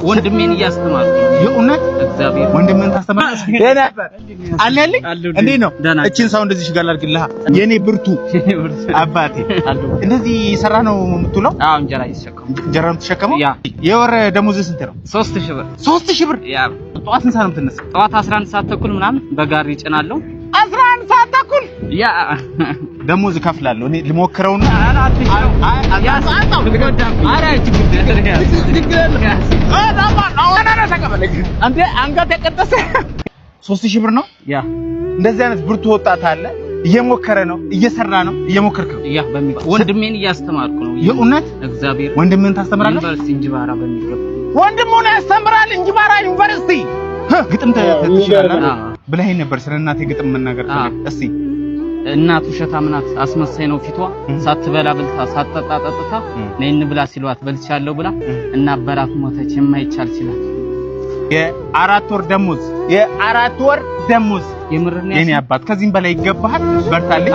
ወንድሜን እያስተማርኩ ነው። የእውነት? እግዚአብሔር። ወንድምህን ታስተምራለህ? አለልኝ። እንዴት ነው? እቺን ሰው እንደዚህ ጋር ላድርግልህ። የኔ ብርቱ አባቴ እንደዚህ ሰራ ነው የምትውለው? አዎ፣ እንጀራ እየተሸከምኩ። እንጀራ ነው የምትሸከመው? Yeah። የወር ደሞዝ ስንት ነው? 3000 ብር። 3000 ብር? Yeah። ጠዋት ስንት ሰዓት ነው የምትነሳው? ጠዋት 11 ሰዓት ተኩል ምናምን በጋሪ እጭናለሁ። 11 ሰዓት ተኩል? Yeah። ደሞዝ እከፍላለሁ። እኔ ልሞክረውና ኧረ አትችለውም። ኧረ አንተ አንገት የቀጠሰ 3000 ብር ነው። Yeah። እንደዚህ አይነት ብርቱ ወጣት አለ። እየሞከረ ነው፣ እየሰራ ነው። እየሞከርክ ነው? Yeah፣ በሚገባ ወንድሜን እያስተማርኩ ነው። የእውነት? እግዚአብሔር። ወንድምህን ታስተምራለህ? ዩኒቨርሲቲ እንጅባራ በሚገባ። ወንድሙን ያስተምራል እንጅባራ ዩኒቨርሲቲ። ግጥም ትችላለህ ብለኸኝ ነበር። ስለ እናቴ ግጥም መናገር ፈልግ እስቲ። እናቱ ውሸታም ናት፣ አስመሳይ ነው ፊቷ። ሳትበላ በልታ፣ ሳትጠጣ ጠጥታ፣ ነይ እንብላ ሲሏት በልቻለሁ ብላ እና በራት ሞተች የማይቻል ችላ። የ4 ወር ደሞዝ፣ የ4 ወር ደሞዝ። የምርን። የኔ አባት ከዚህም በላይ ይገባሃል። በርታልኝ።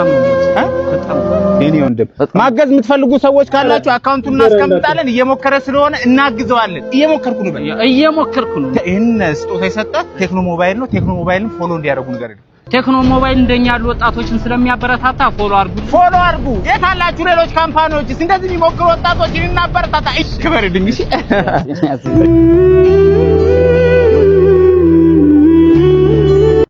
በጣም። የኔ ወንድም ማገዝ የምትፈልጉ ሰዎች ካላችሁ account ኡን እናስቀምጣለን። እየሞከረ ስለሆነ እናግዘዋለን። እየሞከርኩ ነው በል። እየሞከርኩ ነው። ይህን ስጦታ የሰጠ ቴክኖ ሞባይል ነው። ቴክኖ ሞባይልን follow እንዲያደርጉ ነገር የለም። ቴክኖ ሞባይል እንደኛ ያሉ ወጣቶችን ስለሚያበረታታ follow አድርጉ። Follow አድርጉ። የት አላችሁ ሌሎች company ዎችስ? እንደዚህ የሚሞክሩ ወጣቶችን እናበረታታ። እሺ ክበርልኝ። እሺ።